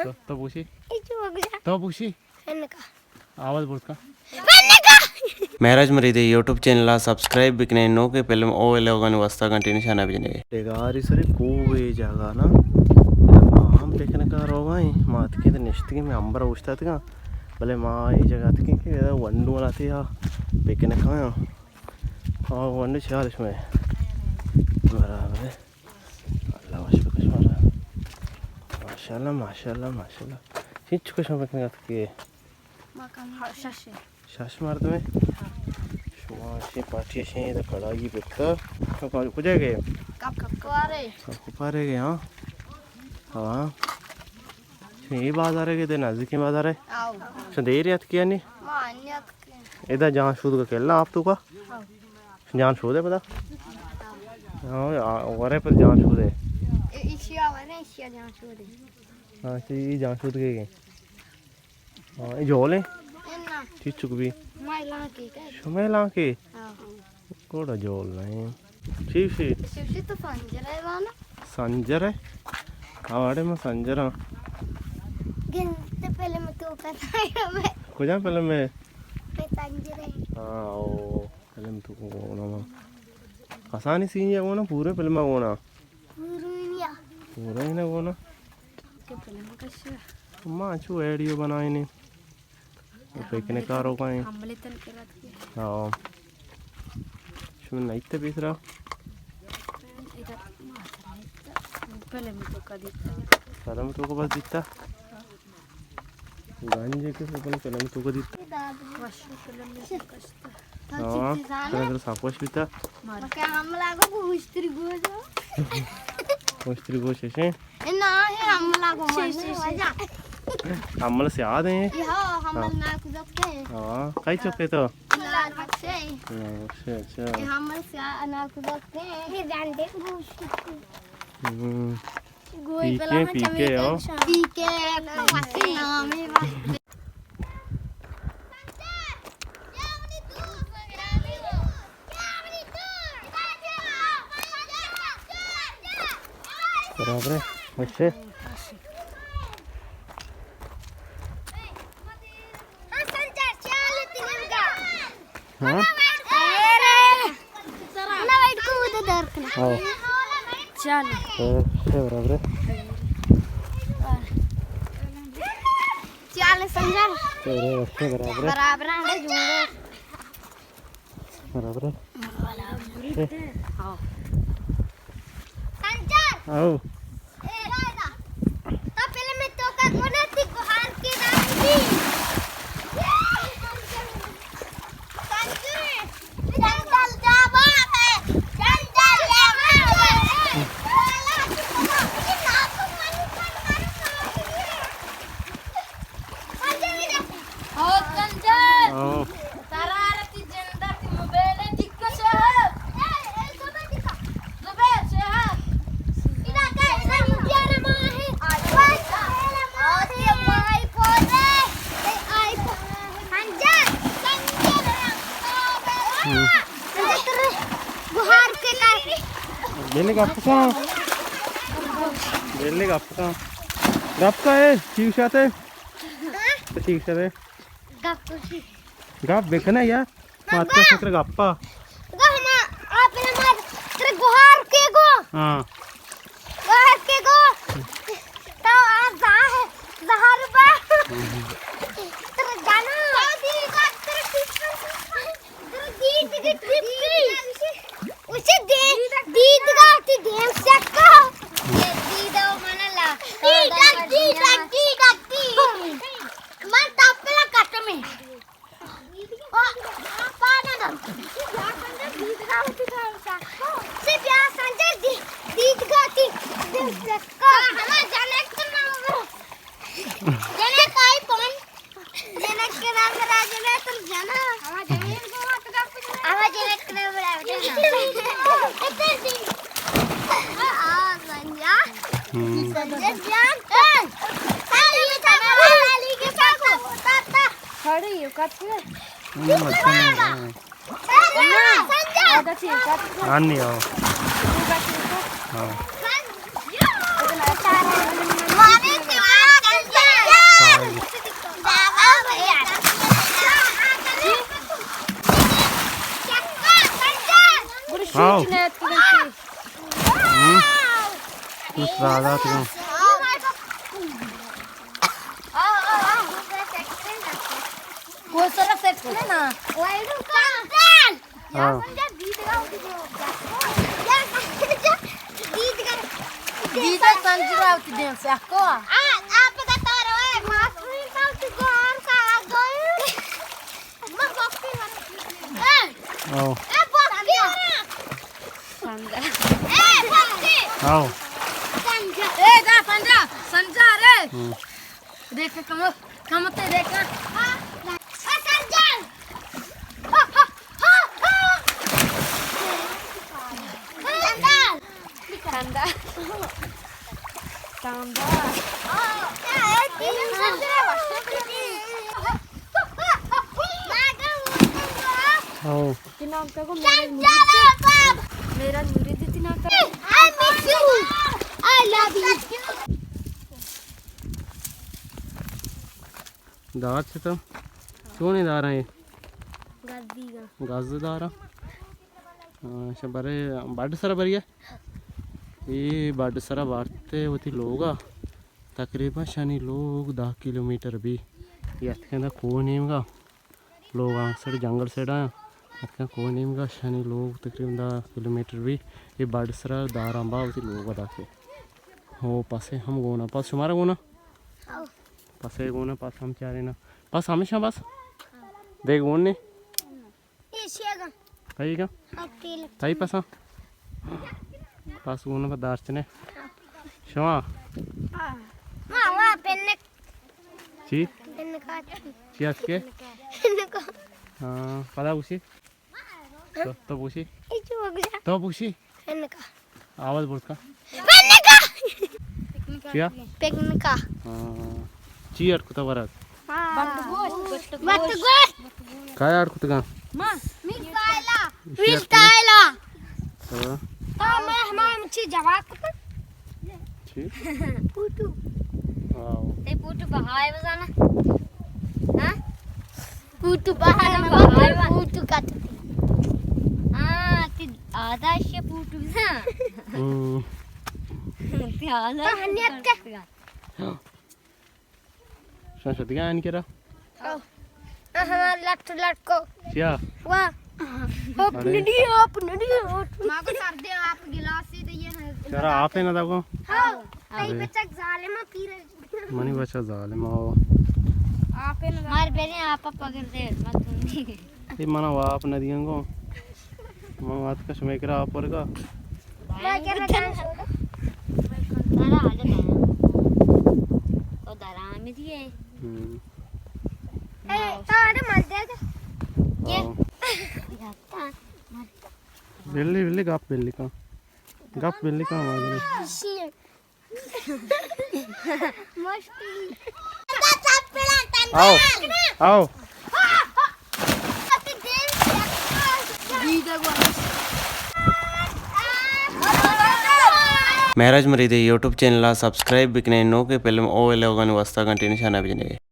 تو، تو بوشی؟ اے چو گجا۔ تو بوشی؟ انکا۔ آواز برت کا؟ انکا۔ مہراج مریدے یوٹیوب چینل ءَ سبسکرائب بکنے، نوکیں فلم او لوگانی واسطہ گھنٹی نشانہ بجنے۔ ڈگاری سرے کوہ اے جاگہ نا۔ ما ہم پکنک ءَ روگا ایں، ما اتکیں تے نشتگیں، مئے ہمبر اوشتاتگاں، بلے ما اے جاگہ اتکیں کہ ادا ونڈو لاتے آ پکنک آیاں۔ آ ونڈو چالش میں۔ برابر ہے۔ اللہ وش بکش مارا۔ ماشاءاللہ، ماشاءاللہ، ماشاءاللہ۔ چنچو کشاں پکنک اتکے؟ ما کم شش۔ شش مردمے؟ ہاں۔ شما شے پارٹی شے دا کڑائی پتا۔ تو کجا گئے؟ کپ کپ کپارے۔ کپ کپارے گئے، ہاں۔ ہاں۔ شما اے بازار گئے، دے نزدیکی بازار ہے؟ آؤ۔ شما دیر اتکے یعنی؟ ما انی اتکے۔ ادا جان شود کا کلا آپ تو کا؟ ہاں۔ جان شودے پدا؟ ہاں، آ، ورے پر جان شودے۔ اے، ایشیا ورے، ایشیا جان شودے۔ ہاں، چی، اے جان شود کے گئے۔ ہاں، اے جولے؟ اے نا۔ چی چک بھی؟ مائے لانکے کے۔ شمے لانکے؟ ہاں۔ کوڑا جول نہیں۔ چی شی؟ شی تو سنجر ہے وانا۔ سنجر ہے؟ آواڑے میں سنجر ہاں۔ گن تے پہلے میں تو کتا ہے میں۔ کجا پہلے میں؟ میں سنجر ہے۔ ہاں، او۔ فلم تو کو گونا ما۔ کسانی سین یا گونا، پورے فلم گونا۔ پورے نہ گونا۔ کہ فلم کش۔ ما چو ویڈیو بنائیں نے۔ پکنک ءَ روگا ایں۔ ہملے تن کے رات کی۔ ہاں۔ شما نئیت پیسرا۔ فلم تو کا دیتا۔ فلم تو کو بس دیتا۔ گنج کے فلم، فلم تو کو دیتا۔ ہاں، ترا ترا ساپوش بیتا۔ مکہ حملہ کو گوشتری گوشو۔ گوشتری گوش ہے۔ اے نا، اے حملہ کو مانے وجہ۔ حمل سے آ دے۔ ہاں، حمل نا کزت کے۔ ہاں، کئی چکے تو؟ لال بخشے۔ لال بخشے، اچھا۔ اے حمل سے آ نا کزت کے۔ اے گنڈے گوشت۔ ہوں۔ گوئی پی کے، بلا پی کے، ہمیں او۔ ٹینشن۔ پی کے، وسیع نام ہے۔ برابر ہے، وش ہے۔ ہاں؟ ہاں۔ چل۔ ہاں، برابر ہے۔ چل سنجر۔ برابر ہے، برابر ہے۔ برابر ہے، جوڑ۔ برابر ہے۔ برابر ہے۔ ہاں۔ سنجر۔ آؤ۔ اے، تو فلم تو کا گونا تھی گوہار کے دار دی۔ سنجر، جنگل جاوا ہے، جنگل جاوا ہے۔ ہو سنجر۔ ہاں۔ ترا رتی جند ءَ تی موبائل ءَ دکش ءَ۔ زبیر شہر۔ ہوں۔ گوہار کے کا۔ بیلے گپ کا۔ بیلے گپ کا۔ گپ کا ہے، ٹھیک شاتے۔ ہاں؟ تو ٹھیک شاتے۔ گپ کشی۔ گپ بکنے یار۔ مات کا شکر گپا۔ گو ہما، آپ نے مات ترے گوہار کے گو۔ ہاں۔ گوہار کے گو۔ تو آ زاہ-، زہر با۔ ترے جانا۔ ترے دیدگا، ترے ٹپی۔ اسے دے-، دیدگا تی دیم سکا۔ دیدو منلا۔ دیدگ، دیدگ، دیدگ، دیدگ۔ من تپلا کٹمی۔ ہوں۔ کھڑی ہو، کت میں۔ ہوں، اچھا، ہاں۔ آنی آؤ۔ ہاں۔ راہ دات گوں۔ کوسر سیٹ کنے نا۔ ہاں۔ دیدہ سنجرا وتی دیم سیاہ کو۔ آ، آپ کا تو روئے، ماسٹر صاحب تو گوار کا آ گئے۔ او۔ اے دا پنجا، سنجا رے۔ ہم۔ دیکھ کم، کم تے دیکھ۔ او۔ تئی نام کاگو؟ میرا مرید۔ میرا مرید تئی نام کاگو؟ I miss you. I love you. دار چتا؟ چونیں داراں اے؟ گزی گا۔ گز داراں۔ ہاں، شبرے بڈ سرا بریے۔ اے بڈ سرا بارتے وتی لوگا۔ تقریباً شانی لوگ دہ کیلومیٹر بی۔ اے اتکیں دا کوہ نیمگا۔ لوگ آں سڑ جنگل سڑ آں۔ اتکاں کوہ نیمگا، شانی لوگ تقریباً دہ کیلومیٹر بی۔ اے بڈ سرا داراں با وتی لوگ ادا کے۔ ہو پسے ہم گونا۔ پس شمارا گونا؟ ہاں۔ پسے گونا، پس ہم چارینا۔ پس ہمیشہ بس؟ دے گون نے؟ اے شیگا۔ تئی گا؟ ہاں، تیل۔ تئی پسا؟ پس گونا پہ دارچنے۔ شما؟ ہاں۔ ہاں، وہاں پنک۔ چی؟ پنک آتی۔ چی است کے؟ پنک۔ ہاں، پدا گوشی؟ تو، تو بوشی؟ تو بوشی؟ پنکا۔ آواز برت کا؟ پنکا۔ چیا؟ پنکا۔ ہاں۔ چی اڈ کتا برات؟ ہاں۔ بت گوشت۔ بت گوشت۔ کایا اڈ کتگا؟ ما۔ میکائیلا۔ میکائیلا۔ ہاں۔ تا میں ہمارا مچھی جواب کتا۔ چی؟ پوٹو۔ واو۔ تے پوٹو بہائے بزانا۔ ہاں؟ پوٹو بہائے، بہائے، پوٹو کٹ۔ ہاں، تی آدھا شے پوٹو نا۔ ہم۔ تی آدھا شے پوٹو۔ ہاں۔ شان شدگان کرا؟ ہاں۔ ہاں، لٹ لٹ کو۔ کیا؟ واہ۔ آپ ندی، آپ ندی، آپ۔ ماں کو سردے آپ گلاس ہی دئیے نا۔ ترا آپ ہے نا داگو؟ ہاں۔ تئی بچک ظالم پیر۔ منی بچا ظالم ہو۔ آپ ہے نا۔ مار بیرے آپ پکڑ دے، مت۔ اے منا آپ نہ دیاں گو۔ من وات کا شمے کرا آپ ورگا۔ ما کرا جان چھوڑو۔ تارا حالت ہے۔ او درامی دیے۔ ہم۔ اے، تارا مر جائے گا۔ ہاں۔ بلی، بلی، گپ بلی کا۔ گپ بلی کا آواز نہیں۔ آؤ، آؤ۔ مہراج مرید ءِ یوٹیوب چینل ءَ سبسکرائب بکنے، نوکیں فلم او ویلاگانی واسطہ گھنٹی نشان ءَ بجنے۔